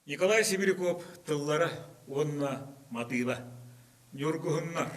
Николай Сибиряков тыллара уонна матыыба Ньургуһуннар.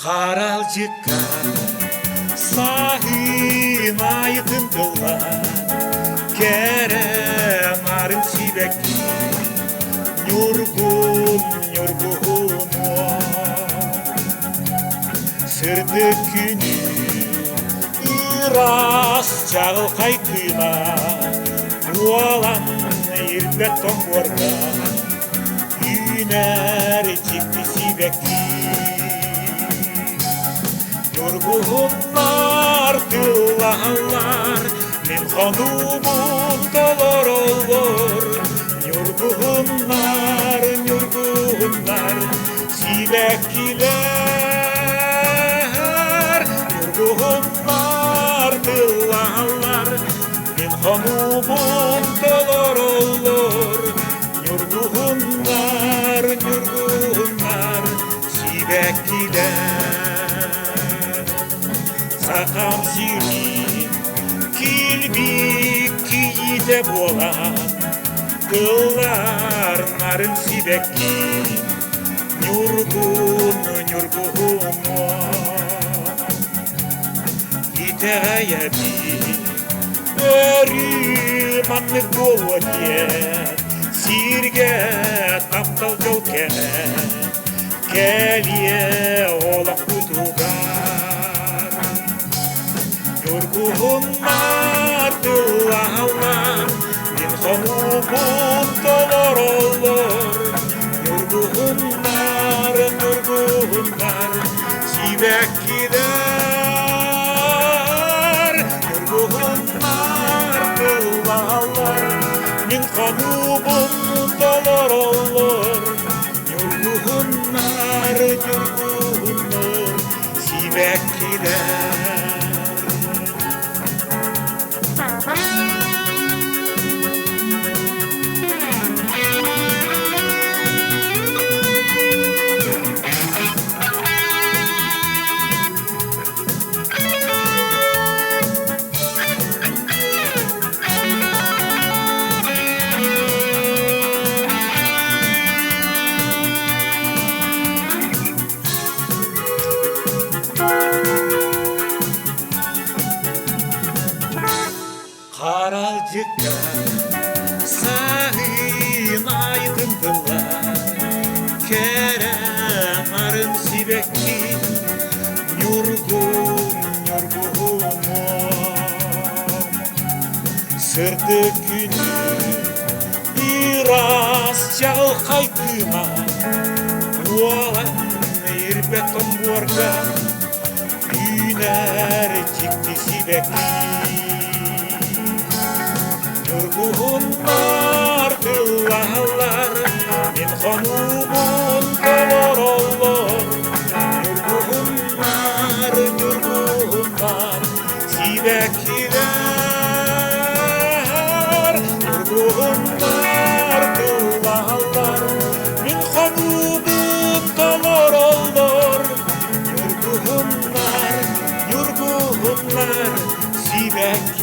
Харалдьыкка саһыын айытын тыллар, кэрэ нарын сибэкки, ньургун ньургуһунуо. Сырдык күнү ыраас чаҕылхай кыыма уолан ирбэт тоҥуорга үүнэр дьикти сибэкки. Ньургуһуннар тыллаһаллар, мин хонуубун толороллор. Ньургуһуннар, ньургуһуннар, сибэккилэр. Ньургуһуннар тыллаһаллар, мин хонуубун толороллор. Ньургуһуннар, ньургуһуннар, сибэккилэр. Сахам сирин килбик кийиитэ буолан, тыллар нарын сибэкки, ньургун ньургуһуҥҥа. Итэҕэйэбин, өрүү маннык буолуо диэн, сиргэ таптал дьол кэмэ кэлиэ олохпутугар. Ньургуһуннар тыллаһаллар, мин хонуубун толороллор. Ньургуһуннар, ньургуһуннар, сибэккилэр. Ньургуһуннар тыллаһаллар, мин хонуубун толороллор. Ньургуһуннар, ньургуһуннар, сибэккилэр. Харалдьыкка саһыын айытын тыллар, кэрэ нарын сибэкки, ньургун ньургуһумуом. Сырдык күнү ыраас чаҕылхай кыыма уолан ирбэт тоҥуорга үүнэр дьикти сибэкки. Ньургуһуннар тыллаһаллар, мин хонуубун толороллор. Ньургуһуннар, ньургуһуннар, сибэккилэр. Ньургуһуннар тыллаһаллар, мин хонуубун толороллор. Ньургуһуннар, ньургуһуннар, сибэккилэр.